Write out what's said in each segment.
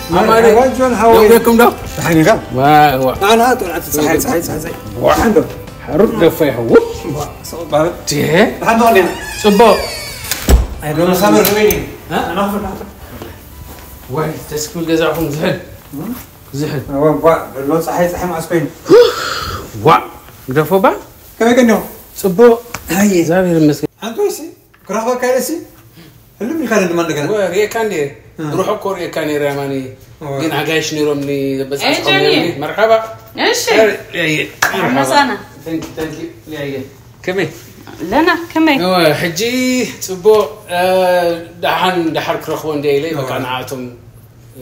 ኣማኒ፣ ኣማኒ፣ ጆን፣ how are you? ደውለኩም ዶ? ደሓን ኢኻ? ዋ፣ ዋ። ኣና፣ ጥዑናት፣ ፀሓይ፣ ፀሓይ፣ ፀሓይ፣ ፀሓይ። ዋ። ደሓን ዶ? ሓሩር ደፋ ይኸውን። ዋ፣ ሰው ባለ። ዲሄ? ደሓን ዶ፣ ዲና? ጽቡቕ። ኣይ፣ ዶ፣ መሳመር ዶ፣ ይሄ? እ? ኣና፣ ክፍል፣ ክፍል። ዋይ፣ ደስ ክብል ገዛኹም ዝሕል። ዝሕል። ዋ፣ ዋ፣ ዶ፣ ፀሓይ፣ ፀሓይ፣ ማዕስ ኮይኑ። ዋ፣ ግደፎ ባ? ከመይ ቀኒኹም? ጽቡቕ። ኣየ። እግዚኣብሔር ይመስገን። ኣንቶይሲ? ክረኽበካ ኢለ ሲ ህልም ኢልካ ዶ ድማ እንደገና? ወ-፣ ርኤካ እንዴ? እ። ርሑቕ እኮ ርኤካ ነይረ፣ ኣማኒ። እወ። ግን ኣጋይሽ ነይሮም ኒ-፣ በጻጽሖም ኤጀኒ። ነይሮም። መርሓባ። እሺ። እ፣ እ፣ እ፣ መርሓባ። መሳና። Thank you, thank you። ያ፣ ያ። ከመይ? ለና፣ ከመይ? እወ፣ ሕጂ ጽቡቕ፣ እ፣ ደሓን፣ ደሓር ክረኽቦ እንደ ኢለ፣ በቃ እወ። ንዓቶም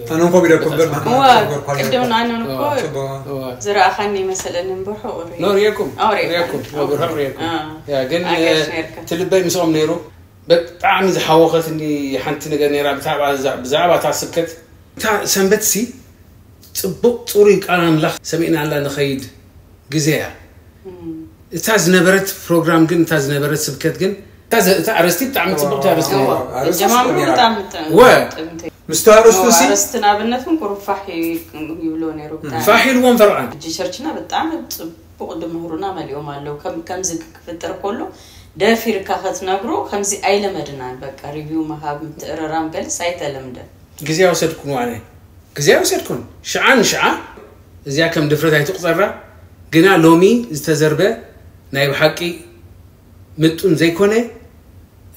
ኣነ እንኮ ቢለኩም በር ማሕመድ እዋ፣ ተሸገርኳ ኣለኩ። ቅድም ንኣነን እኮ እዋ። ጽቡቕ። እዋ። ዝረኣኻኒ መሰለኒ እምበር፣ ሕቑ ርኤ። ኖ፣ ርኤኩም። ኣዎ፣ ርኤካ። ርኤኩም። ኣዎ፣ ብርሑቕ ርኤኩም። ኣዎ። ያ፣ ግን፣ ኣጋይሽ እ፣ ነርካ። እቲ ልበይ ምስኦም ነይሩ። ብጣዕሚ ዝሓወኸትኒ ሓንቲ ነገር ነይራ፣ ብዛዕባ እዛ፣ ብዛዕባ እታ ስብከት። እታ ሰንበት ሲ ጽቡቕ ጽሩይ ቃል ኣምላኽ ሰሚዕናላ ንኸይድ ግዜ እያ። እም። እታ ዝነበረት ፕሮግራም ግን፣ እታ ዝነበረት ስብከት ግን፣ እታ ዘ-፣ እታ ኣርእስቲ ብጣዕሚ ጽቡቕቲ ኣርእስቲ እዋ፣ ነይራ። ኣርእስቲ ኣጀማምሩ ጽቡቕ ነይራ። ብጣዕሚ ጥ-፣ ወ-፣ ጥምቲ። ምስቲ ኣርእስቱ እዋ፣ ሲ ኣርእስቲ ንኣብነት እውን ቁሩብ ፋሕ ይ-፣ ይብሎ ነይሩ ብጣዕሚ። ፋሕ ኢልዎም ፈርዖን። ሕጂ ቸርችና ብጣዕሚ ጽቡቕ ድምህሩና መሊኦም ኣለዉ። ከም-፣ ከምዚ ክፍጠር ከሎ ደፊርካ ክትነግሮ ከምዚ ኣይለመድናን። በቃ ሪቪው ምሃብ፣ ምትእርራም ገልስ ኣይተለምደን። ግዜ ኣይወሰድኩን ኣነ። ግዜ ኣይወሰድኩን። ሽዓ ንሽዓ እዚኣ ከም ድፍረት ኣይትቑጸራ። ግና ሎሚ ዝተዘርበ ናይ ብሓቂ ምጡን ዘይኮነ፣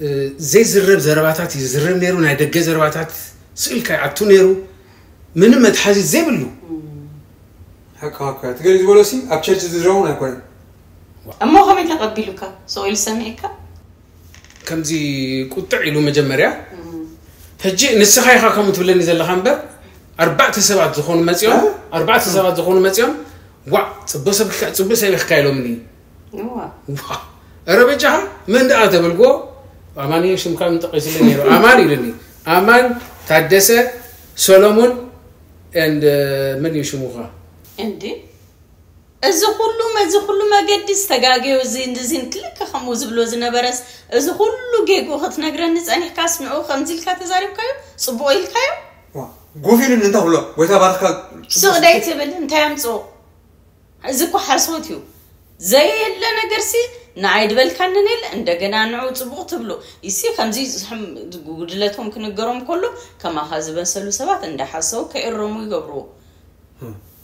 እ፣ ዘይዝረብ ዘረባታት ይዝረብ ነይሩ። ናይ ደገ ዘረባታት ስእልካ ይኣቱ ነይሩ። ምንም መትሓዚ ዘይብሉ። ሓቂ፣ ሓቂ። እቲ ገለ ዝበሎ ሲ ኣብ ቸርች ዝዝረቡን ኣይኮነን። እሞ ከመይ ተቐቢሉካ? ስቕ ኢሉ ሰሚዕካ? ከምዚ ቁጥዕ ኢሉ መጀመርያ፣ እም። ሕጂ ንስኻ ኢኻ ከምኡ ትብለኒ ዘለኻ እምበር፣ ኣርባዕተ ሰባት ዝኾኑ መጺኦም፣ እ? ኣርባዕተ ሰባት ዝኾኑ መጺኦም፣ "ዋዕ፣ ጽቡቕ ሰብ ኢኻ፣ ጽቡቕ ሰብ ኢኻ" ኢሎምኒ። እዋ። ዋዕ። "ኧረ በጃኻ፣ መን ደኣ?" ተበልኩዎ። ኣማን እዩ ሽምካ ምጠቒሱለይ ነይሩ። ኣማን ኢሉኒ። ኣማን፣ ታደሰ፣ ሰሎሞን፣ and፣ uh፣ መን እዩ ሽሙኻ? እንዴ? እዚ ኩሉ፣ እዚ ኩሉ መገዲ ዝተጋገዮ፣ እዚ፣ እዚ ልክዕ ከምኡ ዝብሎ ዝነበረስ፣ እዚ ኩሉ ጌግኡ ክትነግረኒ ጸኒሕካስ፣ ንዕኡ ከምዚ ኢልካ ተዛሪብካዮ? ጽቡቕ ኢልካዮ? ዋ፣ ጎፍ ኢሉኒ እንታይ ኩሎ? ጎይታ ባርካ። ስቕ ደይ ትብል፣ እንታይ ኣምጽኦ? እዚ እኮ ሓሶት እዩ። ዘየለ ነገርሲ ንዓይ ድበልካንን የለ፣ እንደገና ንዕኡ ጽቡቕ ትብሎ። ይሲ ከምዚ ዝሕም-፣ ጉድለቶም ክንገሮም ከሎ፣ ከማኻ ዝመሰሉ ሰባት እንዳሓሰቡ ከይእረሙ ይገብርዎ።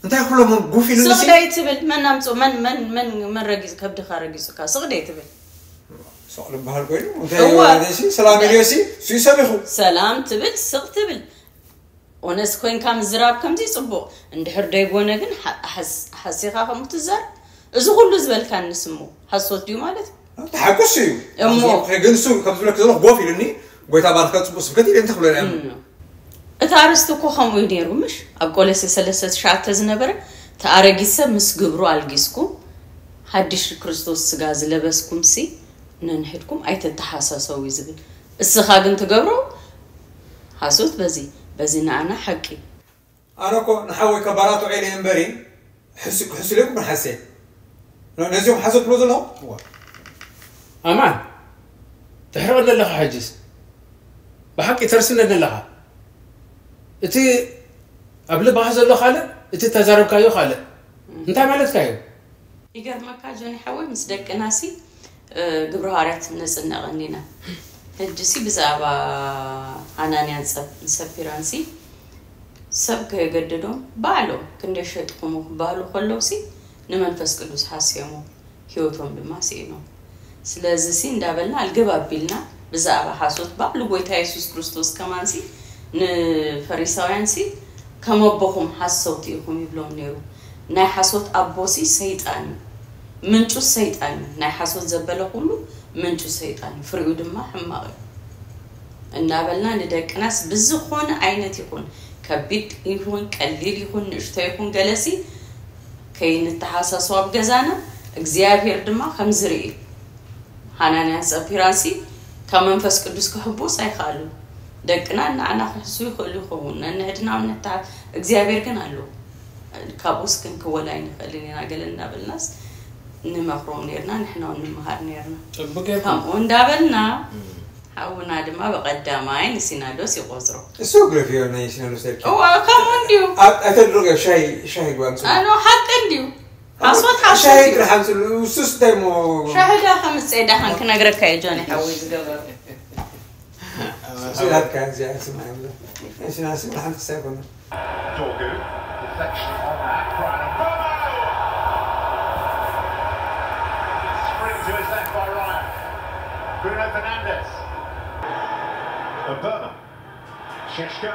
እንታይ ኩሎም ጉፍ ኢሉ ስቕ ንሲ? ደይ ትብል፣ መን ኣምጽኦ? መን፣ መን፣ መን፣ መን ረጊጽ-፣ ከብድኻ ረጊጹካ? ስቕ ደይ ትብል። ስቕ ዝበሃል ኮይኑ፣ እንታይ እወ። ወደሲ? ሰላም ኢልዮ ሲ? ሱ ይሰሚኹ። ሰላም ትብል፣ ስቕ ትብል። ኦነስ ኮይንካ ምዝራብ ከምዚ ጽቡቕ። እንድሕር ደይጎነ ግን ሓ-፣ ሓስ-፣ ሓሲኻ ከምኡ ትዛር? እዚ ኩሉ ዝበልካኒ ስሙ ሓሶት ድዩ ማለት? ተሓቁስ እዩ። እሞ። ግን እሱ ከም ዝብለክ ዘለኹ ጎፍ ኢሉኒ፣ ጎይታ ባርካ ጽቡቕ ስብከት ኢለ እንተ ክብሎ እያ። እም። እቲ ኣርእስቲ እኮ ከምኡ እዩ ነይሩ፣ ምሽ? ኣብ ቆሎሴ ሰለስተ ትሽዓተ ዝነበረ፣ "እቲ ኣረጊት ሰብ ምስ ግብሩ ኣልጊስኩም፣ ሓድሽ ክርስቶስ ስጋ ዝለበስኩምሲ፣ ነንሕድኩም ኣይተተሓሳሰቡ" እዩ ዝብል። እስኻ ግን ትገብሮ ሓሶት በዚ፣ በዚ ንኣና ሓቂ። ኣነ እኮ ንሓወይ ከባራቶ ዒለ እምበሪ፣ ሕሱ-፣ ክሕሱለኩም ሓሴ። ነ-፣ ነዚኦም ሓሶት ትብሎ ዘለኹም? እዋ። ኣማን፣ ትሕርቕ ዘለኻ ሕጅስ። ብሓቂ ተርስነ ዘለኻ። እቲ ኣብ ልብኻ ዘሎ ካልእ፣ እቲ ተዛረብካዮ ካልእ። እንታይ ማለትካ እዩ? ይገርመካ ጆኒ ሓወይ፣ ምስ ደቅናሲ፣ እ፣ ግብረ ሃዋርያት ነጽንቕ እንዲና። ሕጂሲ ብዛዕባ ሃናንያን ጸ-፣ ሰፊራንሲ ሰብ ከየገደዶም ባዕሎም ክንደይ ሸጥኹሞ ክበሃሉ ከለውሲ ንመንፈስ ቅዱስ ሓስዮሞ ህይወቶም ድማ ስኢኖም። ስለዚሲ እንዳበልና ኣልግብ ኣቢልና ብዛዕባ ሓሶት ባዕሉ ጎይታ የሱስ ክርስቶስ ከማንሲ ንፈሪሳውያንሲ ከም ኣቦኹም ሓሰውቲ ኢኹም ይብሎም ነይሩ። ናይ ሓሶት ኣቦሲ ሰይጣን እዩ። ምንጩ ሰይጣን እዩ። ናይ ሓሶት ዘበለ ኩሉ ምንጩ ሰይጣን እዩ። ፍሬኡ ድማ ሕማቕ እዩ። እናበልና ንደቅናስ ብዝኾነ ዓይነት ይኹን፣ ከቢድ ይኹን፣ ቀሊል ይኹን፣ ንእሽቶ ይኹን፣ ገለሲ ከይንተሓሳስብ ኣብ ገዛና፣ እግዚኣብሔር ድማ ከም ዝርኢ። ሃናንያን ሰፊራንሲ ካብ መንፈስ ቅዱስ ክሕቡስ ኣይከኣሉን። ደቅና ንዓና ክሕሱ ይኽእሉ ይኸውን፣ ነንሕድና እውን ንተሓ-፣ እግዚኣብሔር ግን ኣሎ። ካብኡስ ክንክወል ኣይንኽእልን ኢና፣ ገለ እናበልናስ ንመኽሮም ነይርና፣ ንሕና እውን ንምሃር ነይርና። ጽቡቅ ጌርኩም። ከምኡ እንዳበልና፣ እም። ሓውና ድማ ብቐዳማይ ንሲናዶስ ይቖጽሮ። እሱ ግረፍዮ ናይ ሲናዶስ ደርኪ እዋ ከምኡ እንድዩ። ኣብ ኣተድርቅ ሻይ ሻይ ግባም ጽ ኣኖ ሓቂ እንድዩ። ሓሶት ሓሶት ሻይ እዩ። ግርሓም ጽሉ እሱስ እንታይ ሞ ሻሂ ዳ ከምጽእ ዳኸን ክነግረካ እዩ ጆኒ ሓወይ ዝገበሩ። ስላትካ እዚኣ ስማ ይብሎ። እሺ ናስ ብሓንቲ ሳይኮነ Dorgu. Deflection on that. Brian Mbeumo! Sprint to his left by Ryan. Bruno Fernandes. Mbeumo. Sheshko.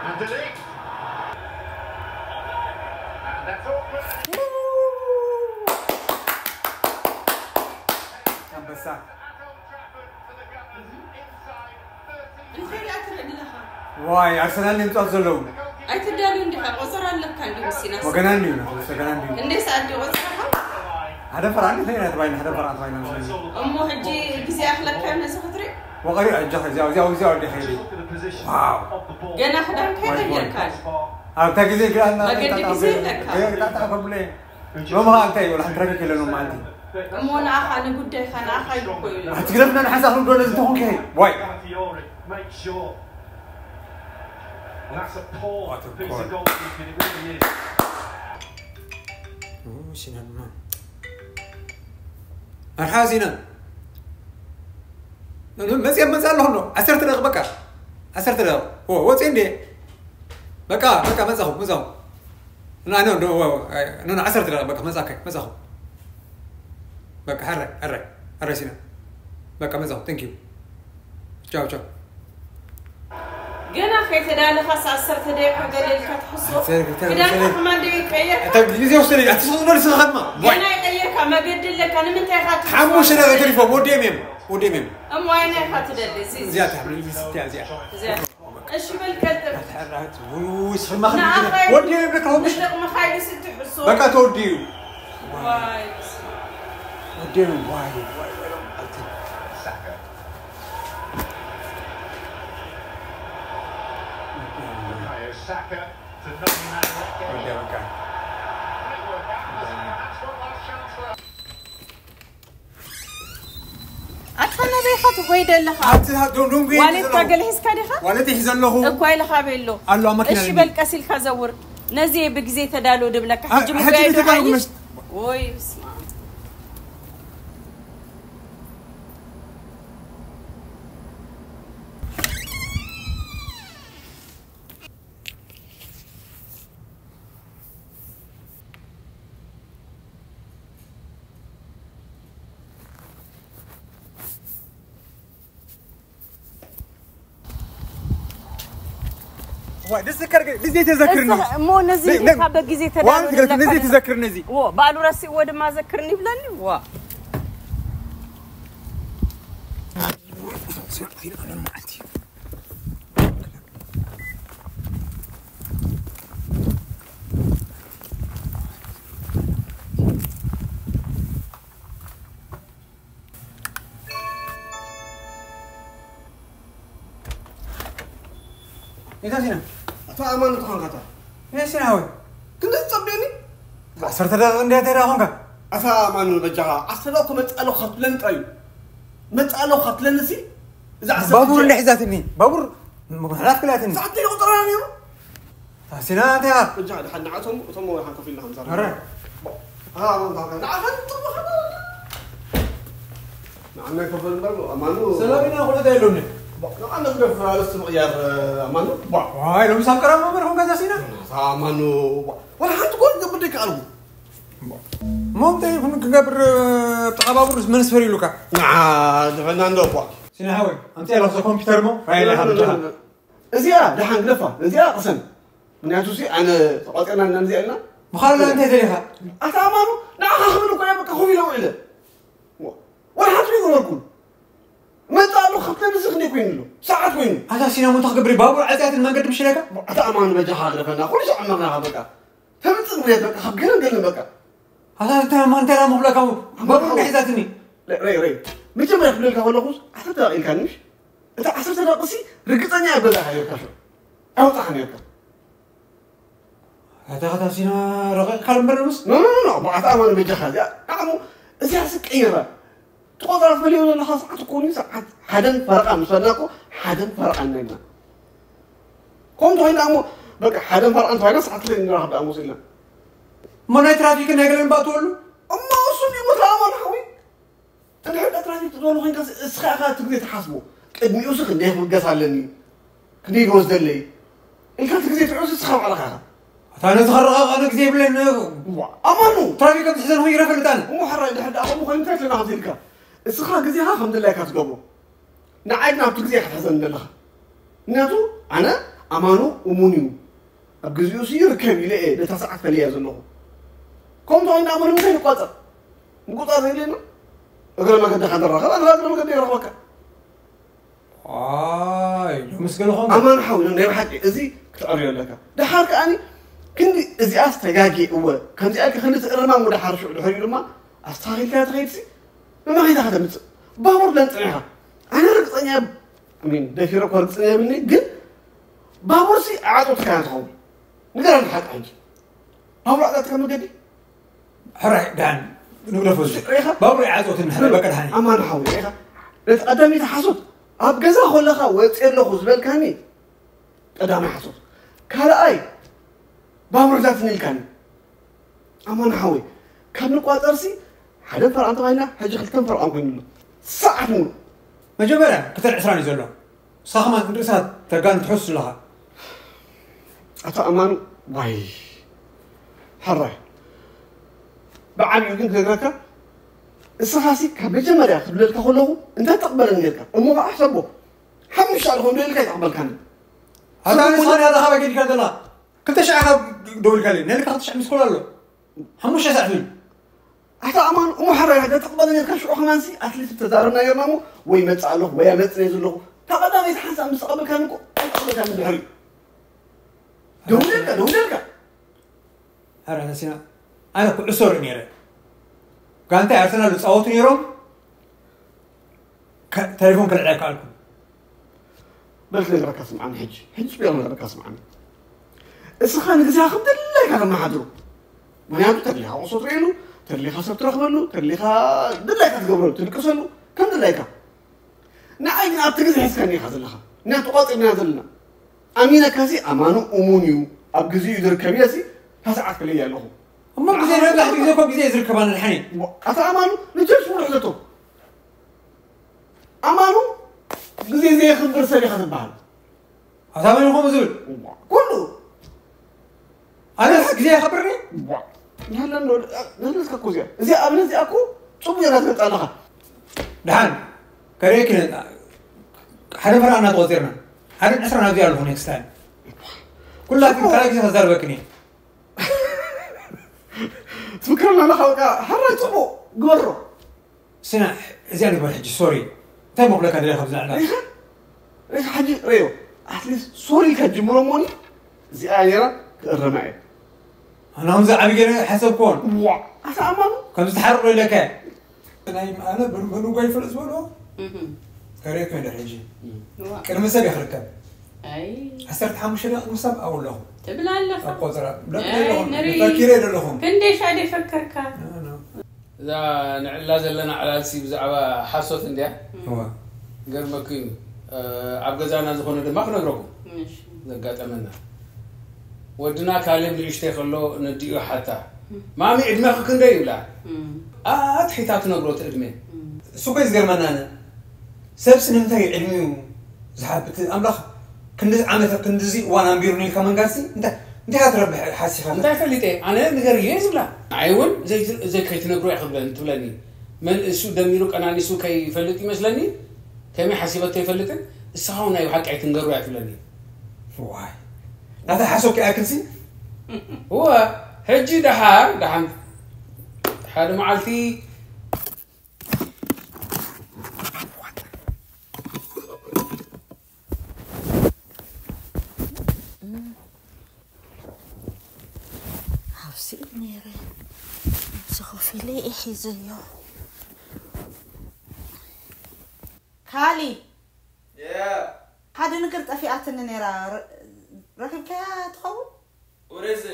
And De Ligt. And that's all. ኣንበሳ At Old Trafford for the Gunners inside thirty. እንታይ ደኣ ትርኢ ኣለኻ? ዋይ ኣርሰናል ንምጻት ዘለዉ ኣይትዳሉ እንዲኻ ቆጸራ ኣለካ እንዲ ምስና ወገናን እዩ ወገናን እዩ እንደ ሰዓት ቆጸራኻ ሓደ ፈራን እንታይ ናት ባይና ሓደ ፈራን ባይና እሞ ሕጂ ግዜ ኣኽለካ ነዚ ክትርኢ ወቀሪ ኣጃ እዚ ኣብዚ ኣብዚ ወዲ ሄዲ ዋው ገና ክዳንካ ይቀየርካ ኣብታ ግዜ ግራ እና መገዲ ግዜ ኣለካ። ጣጣ ከብለ ሎማ እንታይ ወላ ሓንቲ ረከክ የለንም ማለት እሞ ንኣኻ ንጉዳይካ ንኣኻ ይኮ እዩ ኣትግረፍና ንሓንሳ ክንዶ ነዚ ተኾንከ ዋይ Fiore makes sure. Well, that's a poor What a piece goal. of goalkeeping. It really is. ሲና ድማ ኣርሓ ሲና መፅያ መፃ ኣለኹ ዶ ዓሰርተ ደቂ በቃ ዓሰርተ ደቂ ወፂ እንዴ በቃ በቃ መፃኹ መፃኹ ና ኖ ኖ ዓሰርተ ደቂ በቃ መፃካ መፃኹ በቃ ሕራይ ሕራይ ሕራይ ሲና በቃ መፃኹ thank you ቻው ቻው ገና ከይተዳለኻስ ዓሰርተ ደቂቃ ገለ ኢልካ ትሕስቦ ዓሰርተ ደቂቃ ክዳንካ መሰለኝ። ከማን ደቂቃ ይቀየር እታ ግዜ ወሰደ ኣቲ ስቕ በል ስኻ ድማ ዋይ ገና ይቀየርካ መገዲ ኣለካ ንምንታይ ኢኻ ትሕስቦ? ሓሙሽተ ደቂ ተሪፎም ወዲኦም እዮም ወዲኦም እዮም እሞ ኣይና ኢኻ ትደሊ እዚ እዚኣ ትሕብሪ ስትያ እዚኣ እዚኣ እሺ በል ቀጥል ሕራት ውይ ስማ ንኣኻ ወዲኦም እዮም ደካ ሆምሽ ንጥቕምኻ ኢሉስ እትሕስቦ በቃ ተወዲኡ ዋይ ወዲኦም እዮም ዋይ ዋይ ዋይ ኣልቲ Saka. Bukayo Saka to knock him out of that game. ወዲያ በቃ Great work. That's, that's one last chance for us. ኣታ ናበይ ኢኻ ትጎይደ ኣለኻ ኣቲ ዶንዶንጉ ዋሌትካ ገለ ሒዝካ ዲኻ ዋለት ሒዘ ኣለኹ እኮ ኢልኻ ቤሎ ኣሎ ኣብ መኪና እሺ ኣለኒ። በል ቀስ ኢልካ ዘውር ነዚ ብግዜ ተዳሎ ድብለካ አ- ሕጂ ሕጂ ምጉያይ ዶ ንተጋሩ ሓይሽ መስ- ወይ ስማ ዋይ ደስ ዘከር ግን ደስ ዘይተዘክርኒ እሞ ነዚ ነ- ነ- ካብ በጊዜ ዋን ተዳሎ ነዚ ተዘክርኒ እዚ ባሉ ረሲእዎ ድማ ዘክርኒ ይብለኒ ዋ እንታይ ሲና ኣታ ኣማን እንተኾንካ እታ እንታይ ሲና ሃወይ ክንደይ ትጸብየኒ ዓሰርተ ደቂቕ እንድያ ተይዳ ኾንካ ኣታ ኣማን በጃኻ ዓሰርተ ደቂቕ መጻእ ኣለኹ ካብ ትብለኒ ጥራይ እዩ መጻእ ኣለኹ ካብ ትብለኒ ሲ እዛ ዓሰርተ ባቡር ደቂቕ- እንደ ሒዛትኒ ባቡር ምሕላፍ ክላትኒ ሰዓት ዘይቆጸረና ነይሩ ታሲና እንታይ ኢኻ በጃኻ ድሓን ንዓቶም እቶም ወርሓን ኮፍ ኢልና ክንዛረብ ኧረ ንዓኻ ንጥቕምኻ ንዓና ይከፈል እምበር ኣማኑ ሰላም ኢና ኩሉ እንታይ የለውኒ ንዓና ግደፍ ኣርእስቲ ምቕያር ኣማኑ ዋይ ሎምስ ኣብ ቀረባ መምህር ኹም ገዛ ሲና ኣማኑ ወላ ሓንቲ ጎል ገብር ደይከኣልኩ እሞ እንታይ ይኹን ክገብር ኣብ ጥቓ ባቡር መን ስፈር ኢሉካ ንዓ ዝፈና እንዶ እኳ ሲና ሓወይ ኣምፅእ ኣለኹ ኮምፒውተር ሞ ፋይል ኢኻ ብጃኻ እዚኣ ደሓን ግደፋ እዚኣ ቅሰን ምክንያቱ ሲ ኣነ ተቋፂርና እና እዚኣ ኢልና ምዃንና እንታይ ደሊኻ ኣታ ኣማኑ ንዓኻ ክብል እኮ እየ በቃ ኮፍ ኢለ ውዒለ ወላ ሓንቲ ይገበርኩም መጣ ኣሎ ካብተን እዚ ክንደይ ኮይኑ ኣሎ ሰዓት ኮይኑ ኣታ ሲና ሞ እንታይ ክገብር እዩ? ባቡር ዓፅያትን መንገዲ ምሽለካ ኣታ ኣማኑ በጃኻ ግደፈና ኩሉ ሰው ዓመርናኻ በቃ ተምፅእ ምክንያት በቃ ካብ ገለን ገለን በቃ ኣታ እንታይ ማ እንታይ ዳሞ ክብለካ ባቡር እንታይ ሒዛትኒ ረይ ረይ መጀመርያ ክብለልካ ከለኹስ ዓሰርተ ደቂ ኢልካ ምሽ እታ ዓሰርተ ደቂሲ ርግፀኛ እያ በዛ ሃይርካ ሸ ኣይወፃኻ ነርካ ኣታ ከታ ሲና ረቂቕካ እምበር ምስ ኖ ኖ ኖ ብዓታ ኣማኑ በጃኻ እዚኣ ዓሞ እዚኣ ስቀይራ ትቆፅራ ትፈልዮ ዘለኻ ሰዓት እኮ እዩ ሰዓት ሓደን ፈረቓ ምስ በልና እኮ ሓደን ፈረቓ ኢና ኢልና። ከምኡ ተኮይና እሞ በቃ ሓደን ፈረቓን ተባሂልና ሰዓት ክልተ ንራኸብ ደኣ መሲልና። እሞ ናይ ትራፊክን ናይ ገለን ባእትወሉ? እሞ እሱ እንዲሞ ተኣማን ሓዊ። እንድሕር ደኣ ትራፊክ ትደሉ ኮይንካ እስኻ ኢኻ እቲ ግዜ ትሓስቦ። ቅድሚኡ ሲ ክንደይ ክብገስ ኣለኒ፣ ክንደይ ክወስደለይ ኢልካ እቲ ግዜ ትዕውስ እስኻ ባዕልኻ ኢኻ። ኣታ ነዚ ከረጋጋእሉ ግዜ የብለይን። ዋ፣ ኣማኑ። ትራፊክ ኣብ ትሕዘን ሆይ ይረፈልጥ ኣነ። እሞ ሓራይ ድሕር ደኣ ከምኡ ኮይኑ እንታይ ትለና ከምዚ ኢልካ? እስኻ ግዜኻ ከም ድላይካ ትገብሮ። ንዓይ ግን ኣብቲ ግዜ ክትሕዘኒ ዘለኻ። ምክንያቱ ኣነ ኣማኑ እሙን እዩ። ኣብ ግዜኡ ሲ ይርከብ ኢለ እየ ነታ ሰዓት ፈለያ ዘለኹ። ከምኡ ተኾይኑ ደኣ እሞ ንምንታይ ንቋፀር? ምቁፃር ዘይብለና? እግረ መገድኻ ንራኸብ፣ ኣነ እግረ መገዲ ይረኽበካ። ኣይ፣ ሎምስ ገለ ኾንካ። ኣማን ሓው፣ ናይ ብሓቂ እዚ ክትዕርዮ ኣለካ። ደሓር ከኣኒ ክንዲ እዚኣስ ተጋግየ እወ፣ ከምዚኣ ኢልካ ክንዲ ትእርማ እሞ ደሓር ሽዑ ድሕሪኡ ድማ ኣስተኻኺልካያ ትኸይድሲ፣ መማኺታ ከተምጽእ። ባቡር ለንጽን ኢኻ። ኣነ ርግጸኛ፣ I mean፣ ደፊረ እኳ ርግጸኛ የብልኒ፣ ግን ባቡርሲ ኣዕጾትካያ ትኸውን። ንገረኒ ሓቂ ሕጂ። ባቡር ኣዕጻትካ መገዲ? ሕራይ፣ ደሓን ንግደፎ እዚ። ርኢኻ? ባቡር ይዓጾትኒ፣ ሕራይ፣ በቃ ደሓን። ኣማን ሓው፣ ርኢኻ? ነቲ ቀዳመይቲ ሓሶት፣ ኣብ ገዛ ኮለኻ ወጺኤ ኣለኹ ዝበልካኒ፣ ቀዳማይ ሓሶት። ካልኣይ፣ ባቡር ሒዛትኒ ኢልካኒ። ኣማን ሓወይ፣ ካብ ንቋጸርሲ፣ ሓደ ፈርቓን ተባሂልና፣ ሕጂ ክልተን ፈርቓን ኮይኑ ኣሎ። ሰዓት ሙሉ። መጀመርያ፣ ክልተን ዕስራን እዩ ዘሎ። ንስኻ ከማን ክንድእሳ ተጋን ትሕሱ ኣለኻ። ኣቶ ኣማኑ፣ ዋይ፣ ሕራይ። ብዓቢኡ ግን ክነግረካ፣ እስኻሲ ካብ መጀመርያ ክብለልካ ከለኹ፣ እንተትቕበለኒ ነርካ። እሞ ኸዓ ሕሰቦ፣ ሓሙሽተ ኣለኹ እንዶ ኢልካ ኣይተቕበልካኒ። ኣታ ንስኻ ንያላ ካባይ ገዲፍካ ዘላ? ክልተ ሽሕ ኢኻ ደዊልካለይ። ናይ ልካ ክልተ ሽሕ ሚስኮል ኣሎ። ሓሙሽተ ሰዓት እዩ። ኣታ ኣማኑ፣ እሞ ሓራይ፣ እንተትቕበለኒ ነርካ፣ ሽዑ ከማንሲ፣ ኣትሊስት ተዛረብና ነርና እሞ፣ ወይ መጽእ ኣለኹ፣ ወይ ኣይመጽእን እየ ዘለኹ። እታ ቀዳመይቲ ሓንሳእ ምስ ተቐበልካኒ እኮ፣ ኣይተቐበልካኒ ድሕሪኡ። ደውለልካ፣ ደውለልካ። ኣረ፣ ኣታ ሲና፣ ኣነ ኩዕሶ ርኢ ነይረ። ጋንታ ኣርሰናል ዝጻወቱ ነይሮም፣ ከ-፣ ቴሌፎን ክልዕል ኣይከኣልኩን። በል ክነግረካ ስምዓኒ ሕጂ። ሕጂ ጽቡቕ ክነግረካ ስምዓኒ። እስኻ ንግዜኻ ከም ድላይካ ተመሓድሮ። ምኽንያቱ ተድሊኻ ኩዕሶ ትርእየሉ፣ ተድሊኻ ሰብ ትረኽበሉ፣ ተድሊኻ ድላይካ ትገብረሉ፣ ትድቅሰሉ፣ ከም ድላይካ። ንዓይ ግን ኣብቲ ግዜ ሒዝካኒ ኢኻ ዘለኻ። ምኽንያቱ ቆጺርና ዘለና። ኣሚነካሲ ኣማኑ እሙን እዩ፣ ኣብ ግዜኡ ዝርከብ ኢለሲ፣ እታ ሰዓት ክለያ ኣለኹ። እሞ ግዜ ንዓኻ ነብዛሕትኡ ግዜ እኮ ግዜ ዝርከባ ንድሓን እዩ። ኣታ ኣማኑ፣ ንጀርጅ ሙሉእ ሕዘቶ። ኣማኑ፣ ግዜ ዘየኽብር ሰብ ኢኻ ትበሃል። ኣታ መን እዩ ከምኡ ዝብል? ኩሉ። ኣነስ ግዜ የኽብርኒ? ናለን ዶ-፣ ናለትካ እኮ እዚኣ። እዚኣ ኣብነት እዚኣ እኮ ጽቡቕ ጌርካ ትገልጻ ኣለኻ። ደሓን፣ ከርእየኪ ነ-፣ ሓደ ፈረቓ እናተቖጺርና። ሓደ ዕስራ ናብዚኣ ኣለኹ ኔክስት ታይም። ኩላትኪ ጽቡቕ። ካልኣይ ግዜ ከዛርበክን እየ። ትፍክረና ኣለኻ በቃ። ሓራይ ጽቡቕ፣ ግበሮ። ስና፣ እዚኣ ንግበር ሕጂ፣ ሶሪ። እንታይ መኹለካ ደለኻ ብዛዕባ? ሪኻ? ሪኻ ሕጂ ረዮ። ኣትሊስት ሶሪ ኢልካ ጅምሮ እሞኒ፣ እዚኣ ነይራ ክእረማ እየ። ኣነ ከምዚ ዓቢ ገይረ ሓሰብኩዎን። ዋ፣ ኣታ ኣማኑ? ከምዚ ተሓርቕ ኢለካ እየ። ናይ ኣነ ብር-፣ ብርጓይ ፍልጥ ዝበሎ? እህ። ከርእየካ እየ ድሕሪ ሕጂ። ዋ። ቅድሚ ሰብ እየ ክርከብ። ኣይ። ዓሰርተ ሓሙሽተ ደቂቕ ቅድሚ ሰብ ኣብኡ ኣለኹ። ትብል ኣለኻ? ኣብ ቆጽራ። ብለክ ኣይ፣ ኣለኹ። ንርኢ። ፈኪረ ዘለኹም። ክንደይ ሻዕ ደይ ፈከርካ? ኖ፣ ኖ። እዛ ንዕላ ዘለና ዕላልሲ ብዛዕባ ሓሶት እንድያ። እዋ። ገርመኪ እዩ። እ፣ ኣብ ገዛና ዝኾነ ድማ ክነግረኩም። እሺ። ዘጋጠመና። ወድና ካሌብ ንእሽተይ ከሎ ነዲኡ ሓታ። እም። "ማሚ፣ ዕድመኺ ክንደይ?" ይብላ። እም። ኣትሒታ ትነግሮ እቲ ዕድመ። እም። እሱ እኮ እዩ ዝገርመና ኣነ። ሰብሲ ንምንታይ እዩ ዕድሚኡ ዝሓብእ? ኣምላኽ ክንድዚ ዓመት፣ ክንድዚ እዋን ኣንቢሩኒ ኢልካ መንጋርሲ እንታይ፣ እንታይ ኢኻ ትረብሕ ሓሲኻ? እንታይ ፈሊጠ? ኣነ ንገርዮ እየ ዝብላ። ንዓይ እውን ዘይ-፣ ዘይ-፣ ከይትነግሮ እያ ክብለኒ፣ ትብለኒ። መን እሱ ደሚሩ ቀናኒሱ ከይፈልጥ ይመስለኒ። ከመይ ሓሲበቶ ኣይፈልጥን። እስኻ እውን ናይ ብሓቂ ኣይትንገሩ እያ ትብለኒ። ዋይ። ናታ ሓሶት ከይኣክልሲ? እወ፣ ሕጂ ደሓር፣ ደሓን ሓደ መዓልቲ ኣብዚ ነይረ። ኣብዚ ኮፍ ኢለ እየ ሒዘዮ። ካሊ። ያ። ሓደ ነገር ጠፊኣትኒ ነይራ። ረ-፣ ረኺብካያ ትኸውን? ወደዚ።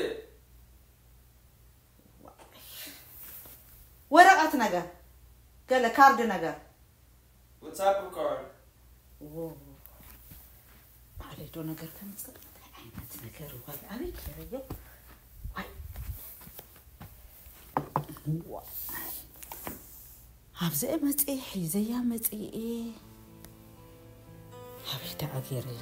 ወረቐት ነገር። ገለ ካርድ ነገር። What type of card? ባዕለይ ዶ ነገር ከምፅእ? እንታይ ዓይነት ነገር እዋ? ኣበይ ገይረዮ? ኣይ። እዋ። ኣብዚኣ መፅእ ሒዘያ መፅእ። ኣበይ ደኣ ገይረዮ?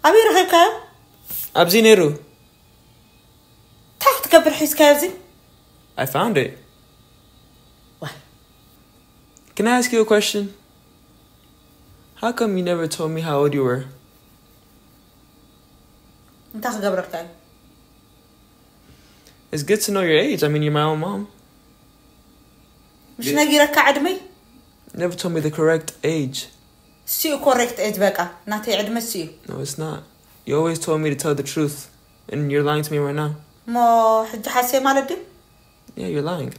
ኣበይ ረኺብካዮ? ኣብዚ ነይሩ። እንታይ ክትገብር ሒዝካዮ ኣብዚ? I found it. Why? Can I ask you a question? How come you never told me how old you were? እንታይ ክገብረልካ እዩ? It's good to know your age. I mean, you're my own mom. ምሽ ነጊረካ ዕድመይ? Never told me the correct age. እሱ እዩ ኮሬክት ኤጅ። በቃ ናተይ ዕድመ እሱ እዩ። No, it's not. You always told me to tell the truth, and you're lying to me right now. እሞ ሕጂ ሓሴ ማለት ድዩ? Yeah, you're lying.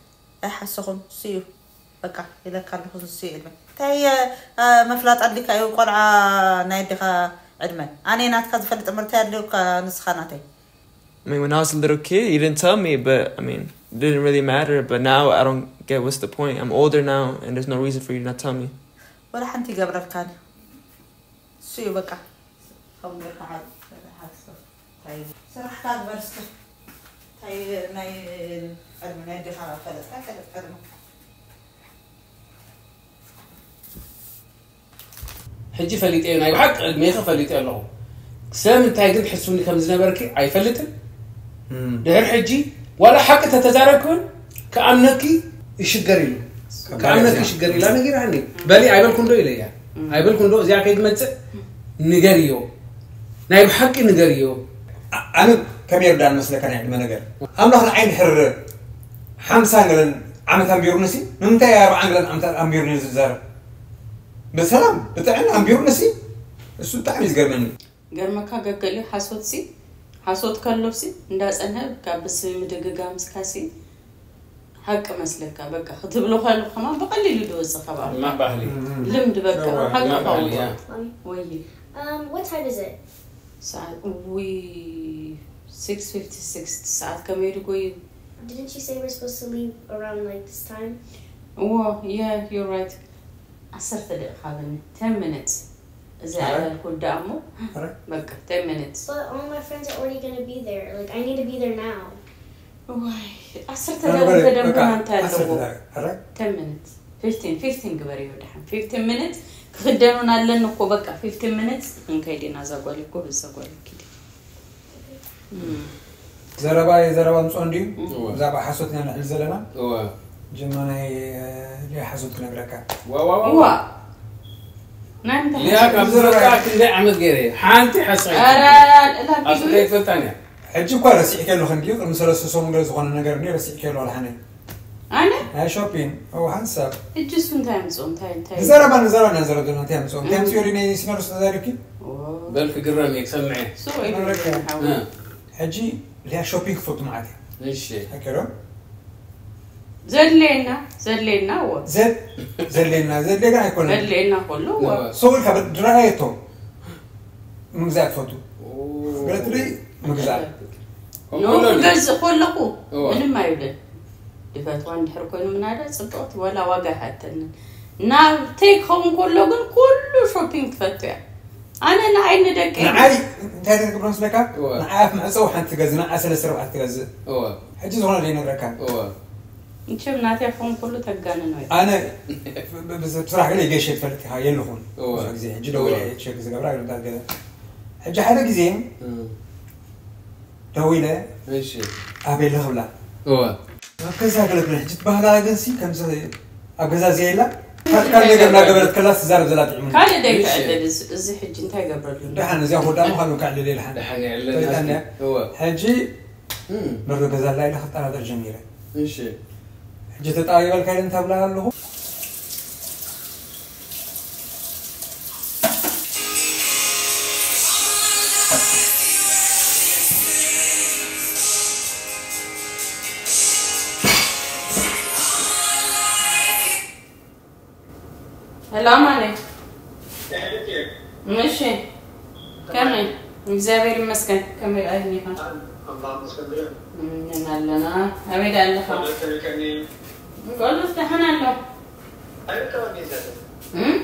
ኣይሓሰኹን፣ እሱ እዩ። በቃ ኢለካ ኣለኹ፣ እሱ እዩ ዕድመ። እንታይ መፍላጥ ኣድሊካ እዩ? ቆልዓ ናይ ኣዴኻ ዕድመ ኣነ ናትካ ዝፈልጥ ምርታይ ኣድልዩካ? ንስኻ ናተይ I mean, when I was a little kid, you didn't tell me, but I mean, it didn't really matter. But now I don't get what's the point. I'm older now, and there's no reason for you to not tell me. ወላ ሓንቲ ይገብረልካኒ። እሱ እዩ በቃ። ከምኡ ጌርካ ሓ- ሓ- እንታይ ስራሕካ ግበር እስከ። እንታይ ናይ ዕድመ ናይ ኣዴኻ ፈለጥካ? ፈለጥ ዕድመ። ሕጂ ፈሊጠዮ፣ ናይ ብሓቂ ዕድሜኺ ፈሊጠዮ ኣለኹ። ሰብ እንታይ ግን ትሕስብኒ ከም ዝነበርኪ ኣይፈልጥን። ድሕሪ ሕጂ ዋላ ሓቂ ተተዛረብኪ እውን ክኣምነኪ ይሽገር ኢሉ ክኣምነኪ ይሽገር ኢላ ነጊራኒ። በሊ ኣይበልኩ እንዶ ኢለያ። ኣይበልኩ እንዶ እዚኣ ከይትመፅእ ንገርዮ፣ ናይ ብሓቂ ንገርዮ። ኣነ ከም የርዳን መስለካ ናይ ዕድመ ነገር ኣምላኽ ንዓይ ንሕርር ሓምሳ ገለን ዓመት ኣንቢሩንሲ ንምንታይ ኣርብዓን ገለን ዓመታት ኣንቢሩኒ ዝዛረብ ብሰላም ብጥዕና ኣንቢሩንሲ እሱ ብጣዕሚ እዩ ዝገርመኒ። ገርመካ ገገሊኡ ሓሶትሲ ሓሶት ከሎሲ እንዳጸንሀ ካብ ብስሚ ምድግጋምስካሲ ሓቂ መስለካ በቃ ክትብሎ ከለኹ ከማን ብቐሊሉ ድወጽእ ካብ ኣፍካ ድማ ባህሊ ልምድ በቃ ሓቂ ድማ ባህሊ ከውን ያ ወይ Um, what time is it? ሰዓት ዊ six fifty six ሰዓት ከመይ ድጎዩ Didn't she say we're supposed to leave around like this time? እዎ yeah you're right ዓሰርተ ደቂቃ በኒ ten minutes እዚ ኣረ። ኣበልኩ ዳ እሞ ኣረ። በቃ ten minutes But all my friends are already gonna be there. Like, I need to be there now. ዋይ ዓሰርተ በቃ፣ ደቂቃ በቃ፣ ተደምና እንታይ ዓሰርተ ኣለዎ ደቂቃ፣ ኣረ። ten minutes fifteen fifteen ግበርዮ ደሓን fifteen minutes ክኽደኑን ኣለኒ እኮ በቃ fifteen minutes ክንከይድ ኢና እዛ ጓል እኮ በዛ ጓል ኪድ ዘረባ ዘረባ ምፅኦ እንድዩ እወ። ብዛዕባ ሓሶት ኢና ንዕል ዘለና እወ ጅማ ናይ እ፣ ሊያ ሓሶት ክነግረካ ዋዋዋ እዋ ናይ ምንታይ ሊያ ካብ ዝረካ ክንደይ ዓመት ገይረ ሓንቲ ሓሳይ ኧረ ኣሱ ላቢሉ ከይትፈልጣን እያ ሕጂ እኳ ረሲዕ ከለኹ እንድዩ ቅድሚ ሰለስተ ሰሙን ገለ ዝኾነ ነገር እንድዩ ረሲዕ ከሎ ኣልሓነ ኣነ ናይ ሾፒን እው ሓንሳብ ሕጂ እሱ እንታይ ኣምፅኦ እንታይ እንታይ ንዘረባ ንዘረባ ኢና ንዘረብ ዘለና እንታይ ምፅኦ እንታይ ምፅኦ ሪ ናይ ሲኖዶስ ተዛሪብኪ ኦ፣ በል ክግረም እየ ክሰምዐ ስቕ ኢሉ መረከ። ሓው እ፣ ሕጂ ሊያ ሾፒንግ ክፈቱ መዓት እያ እሺ ኣከሎ ዘድልየና ዘድልየና እዎ ዘድ ዘድልየና ዘድልየና ኣይኮነን ዘድልየና ከሎ እዎ እወ። ሰው ኢልካ ድረኣየቶ ምግዛእ ትፈቱ ገለትሪ ምግዛእ ከምኡ ኖ ከሎ ክገዝእ ከለኹ እወ። ምንም ኣይብልን ድፈትዋ እንድሕር ኮይኑ ምናዳ ፅብቕቲ ወላ ዋጋ ይሃተንን ናብተይ ክኸውን ከሎ ግን ኩሉ ሾፒንግ ትፈቱ እያ ኣነ ንዓይ ንደቂ ንዓይ እንታይ ትገብሮ መስለካ እወ። ንዓይ ኣፍ መዕፀው ሓንቲ ትገዝእ ንዓ ሰለስተ ርብዓት ትገዝእ እወ ሕጂ ዝኾነ ዘይነግረካ እወ እንችም ናትያ ክኸውን ከሎ ተጋንኖ እዩ ኣነ ብ- ብ- ብስራሕ ገለ ይገሸ ትፈልጥ ኢኻ የለኹን እወ። ብዙ ግዜ ሕጂ ደወለ ሸክ ዝገብራ ገለታት ገለ ሕጂ ሓደ ግዜ እም፣ ደዊለ እሺ ኣበይ ለኽብላ እወ ኣብ ገዛ ገለግለ ሕጂ ትባህላ ግን ሲ ከምዚ ኣብ ገዛ ዘየላ ካልእ ነገር እናገበረት ከላ ትዛረብ ዘላ ጥዕሙ ካልእ ደይ እሺ። ትዕልል እዚ- እዚ ሕጂ እንታይ ገብረሉ ደሓን እዚኣ ወዳሞ ካልእ ከዕልል የልሓን ደሓን የዕለና ፈሊጣ እንድያ። እወ ሕጂ መርዶ ገዛላ ኢለ ክጠራጠር ጀሚረ። እሺ። ሕጂ ተጣባቢበልካ ኢለ እንተብላ ኣለኹ። ሄሎ ማነ። እሺ፣ ከመይ? እግዚኣብሔር ይመስገን። ከመይ ኣይኒኻ? እም፣ ኣለና። ኣበይ ደኣ ኣለኻ? ቆልዑት ደሓን ኣሎ። እም?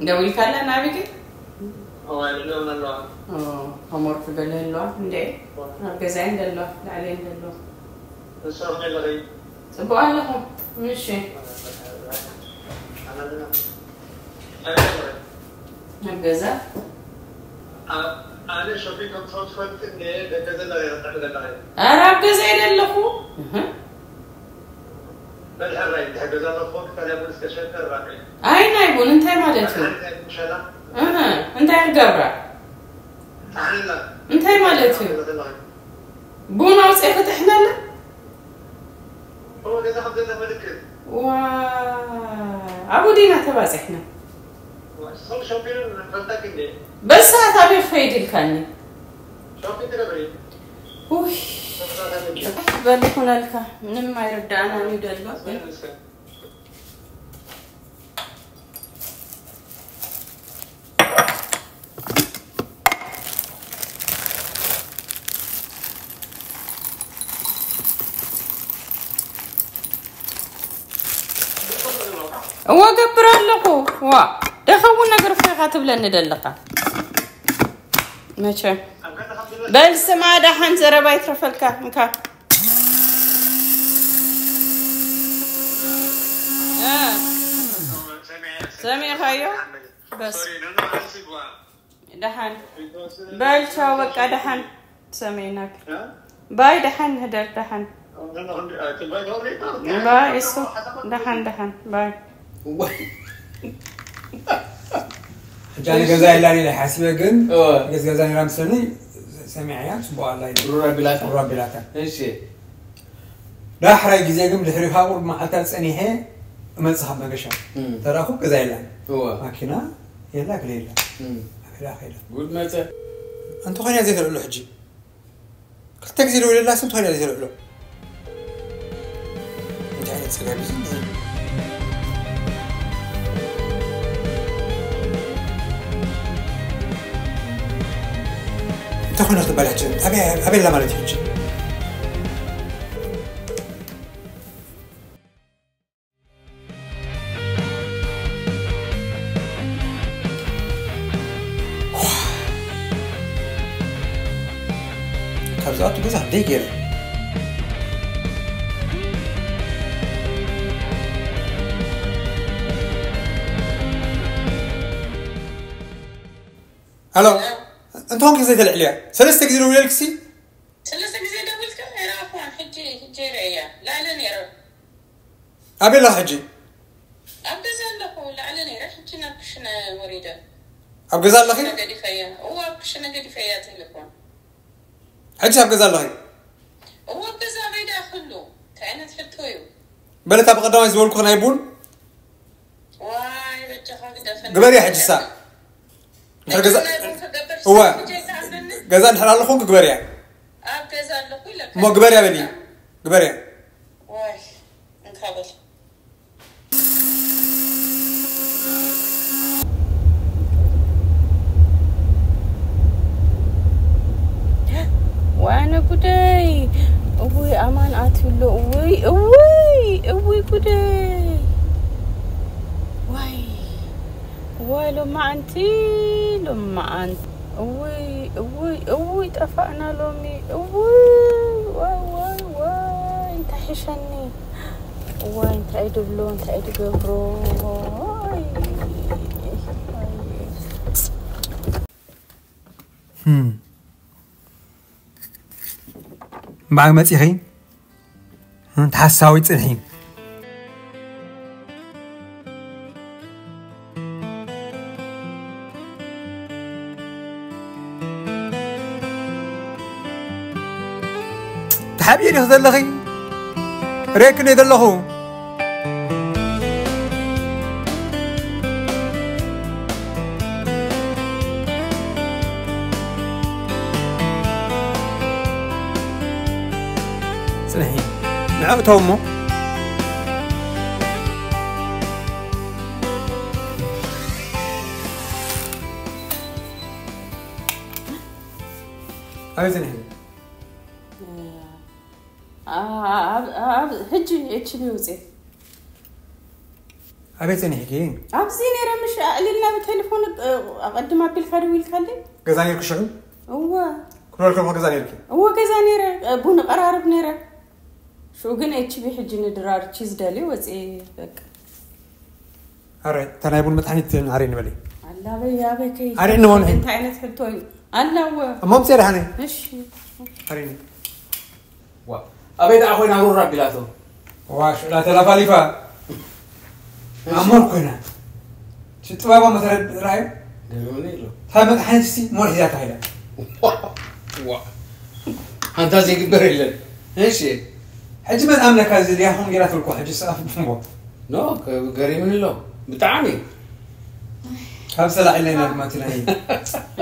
ደዊልካላ ናበይ? ኦ፣ ሆምወርክ ገለ ኣለዋ እንዴ? ኣብ ገዛይ እንደለዋ፣ ላዕለይ እንደለዋ። ጽቡቕ ኣለኹ። እሺ። ኣብ ገዛ? ኣነ ሾፒንግ ከም ትፈቱ ፈልጥ እንዴ? ደገ ዘላ እያ ትዕድግ ኣለኻ። ኧረ ኣብ ገዛይ ደለኹ። እህ። ኣይ ናይ ቡን እንታይ ማለት እዩ? እህ፣ እንታይ ክገብራ? እንታይ ማለት እዩ? ቡን ኣውፅኤ ክጥሕነላ? ዋ፣ ኣብኡ ዲና ተባፂሕና። በዚ ሰዓት ኣበይ ክኸይድ ኢልካኒ? ውይ፣ በል ይኹነልካ፣ ምንም ኣይርዳእናን እዩ ደሎ፣ ግን እወ ገብር ኣለኹ። ዋ፣ ደኸውን ነገር እኮ ኢኻ ትብለኒ ደለኻ። መቸም በል ስማ፣ ደሓን ዘረባ ይትረፈልካ። እንካ። እ። ሰሚዕኻዮ? በስ። ደሓን። በል ቻው፣ በቃ ደሓን። ሰሚዕናክ። ባይ፣ ደሓን ህደር፣ ደሓን። ባይ፣ እሱ። ደሓን፣ ደሓን። ባይ። ወይ። ሕጂ ኣነ ገዛ የላን ኢለ ሓሲበ፣ ግን እወ። ገዝ ገዛ ነይራ ምስለኒ ሰሚዐያ፣ ጽቡቕ ኣላ ኢለ። ሩር ኣቢላታ? ሩር ኣቢላታ። እሺ። ዳሕራይ ግዜ ግን ድሕሪ ካብ ቁሩብ መዓልታት ጸኒሐ እመጽእ ካብ መገሻ። እም። ተራኹብ ገዛ የላን። እወ። ማኪና የላ፣ ገለ የላ። እም። ኣበይ ደኣ ከይዳ? ጉድ መጸ። እንተኾነ እያ ዘይተልዕሎ ሕጂ። ክልተ ግዜ ደዊለላስ እንተኾነ እያ ዘይተልዕሎ። እንታይ ዓይነት ጸገም እዩ እዚ? እንታይ ኮይና ክትበሃል ሕጂ? ኣበይ፣ ኣበይ ኣላ ማለት እዩ ሕጂ? ካብ ዝኣቱ ገዛ ደይ ገይረ። ኣሎ። እንተኾንኪ ዘይተልዕልያ። ሰለስተ ግዜ ደውለልክሲ? ሰለስተ ግዜ ደውልካ? ኣይረኣኹዋን። ሕጂ፣ ሕጂ ይርእያ። ላዕሊ ነይረ። ኣበይ ኣለኻ ሕጂ? ኣብ ገዛ ኣለኹ። ላዕሊ ነይረ። ሕጂ ናብ ክሽነ ወሪደ። ኣብ ገዛ ኣለኺ? ክሽነ ገዲፈያ። እወ፣ ኣብ ክሽነ ገዲፈያ ቴሌፎን። ሕጂ ኣብ ገዛ ኣለኺ? እወ፣ ኣብ ገዛ ከይዳ ኩሉ። እንታይ ዓይነት ሕቶ እዩ? በለታ ብቐዳማይ ዝበልኩ ናይ ቡን? ዋይ፣ በጃኻ ግደፈኒ። ግበርያ ሕጂ ሳ። እንድሕር ገዛ፣ ናይ ቡን ክገብር እወ። ስራሕ ዘይትሃብኒ? ገዛ እንድሕር ኣለኹ ግበርያ። ኣብ ገዛ ኣለኹ ኢለካ። እሞ ግበርያ በሊ። ግበርያ። ዋይ፣ እንካ በል። ዋነ ጉደይ! እውይ፣ ኣማን ኣትዩ ኣሎ። እውይ፣ እውይ፣ እውይ ጉደይ! ዋይ፣ ዋይ፣ ሎማዓንቲ፣ ሎማዓንቲ። እውይ፣ እውይ፣ እውይ፣ ጠፋእና ሎሚ። እውይ፣ ዋይ፣ ዋይ፣ ዋይ፣ እንታይ ሕሸኒ? እዋይ፣ እንታይ ድብሎ፣ እንታይ ድገብሮ? ዋይ፣ ዋይ። ህም። እምበኣር መጺኺ? ህም፣ ተሓሳዊ ጽንሒ። ዘለኺ ሬክን ዘለኹ ጽንሒ ንዕእተው እሞ ኣበይ ጽንሒ ሕጂ ኤች ቢ ውፅእ ኣበይ ጸኒሕኪ? ኣብዚ ነይረ ምሽ ኣዕሊልና ብቴሌፎን ኣቐድም ኣቢልካ ደዊልካለይ። ገዛ ነይርኩ ሽዑ? እወ ክኖር ከልኩ ገዛ ነይርኪ? እወ ገዛ ነይረ ቡን ቀራርብ ነይረ። ሽዑ ግን ኤች ቢ ሕጂ ንድራር ቺዝ ደልዩ ወፂ በቃ ኣረ እታ ናይ ቡን መድሓኒት ኣረ ንበለይ ኣላበይ ኣበይ ከይ ኣረ ንበለይ እንታይ ዓይነት ሕቶ እዩ ኣላወ እሞም ሴር ሓነ እሺ ኣረ ዋ ኣበይ ደኣ ኮይና ሩር ኣቢላቶ ዋ ሽላ ተላፋሊፋ ኣሞር ኮይና ሽጥባባ መሰረት ራእዩ ገረመኒ ኢሎ እንታይ መድሓኒት ሲ ሞር ሒዛ ተባሂላ ዋ ኣንታ ዘይግበር የለን እሺ ሕጂ መን ኣምነካ እዚ ሊያኹም ጌራ ትልኩ ሕጂ ሰኣፍ ብፍንቦ ኖ ገሪምኒ ኣሎ ብጣዕሚ ካብ ሰላዕ ኢለና ድማ ትለኒ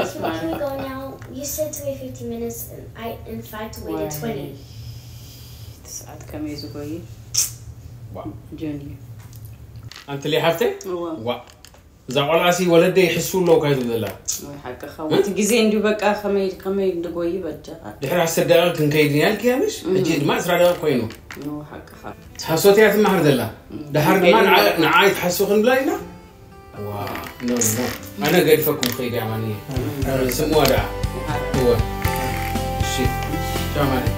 If you want to go now, you said to me fifty minutes, and I, in fact, waited twenty. ሰዓት ከመይ ዝጎይ ጆኒ ኣንቲ ሊ ሓፍተይ ዋ እዛ ቆልዓ ሲ ወለደይ ይሕስው ኣለዉ ካይ ትብል ዘላ ወይ ሓቅኻ እቲ ግዜ እንዲሁ በቃ ከመይ ከመይ እንድጎይ በጃኻ ድሕሪ ዓሰርተ ደቂቕ ክንከይድ ኢና ኢልክያ ምሽ ሕጂ ድማ ዕስራ ደቂቕ ኮይኑ ኖ ሓቅኻ ሓሶት እያ ትመሃር ዘላ ደሓር ድማ ንዓ- ንዓይ ትሓስው ክንብላ ኢና ዋ ኖ ኖ ኣነ ገዲፈኩም ከይድ እያ ማንየ ስምዋ ደኣ እወ እሺ ቻው ማንየ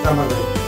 Come on.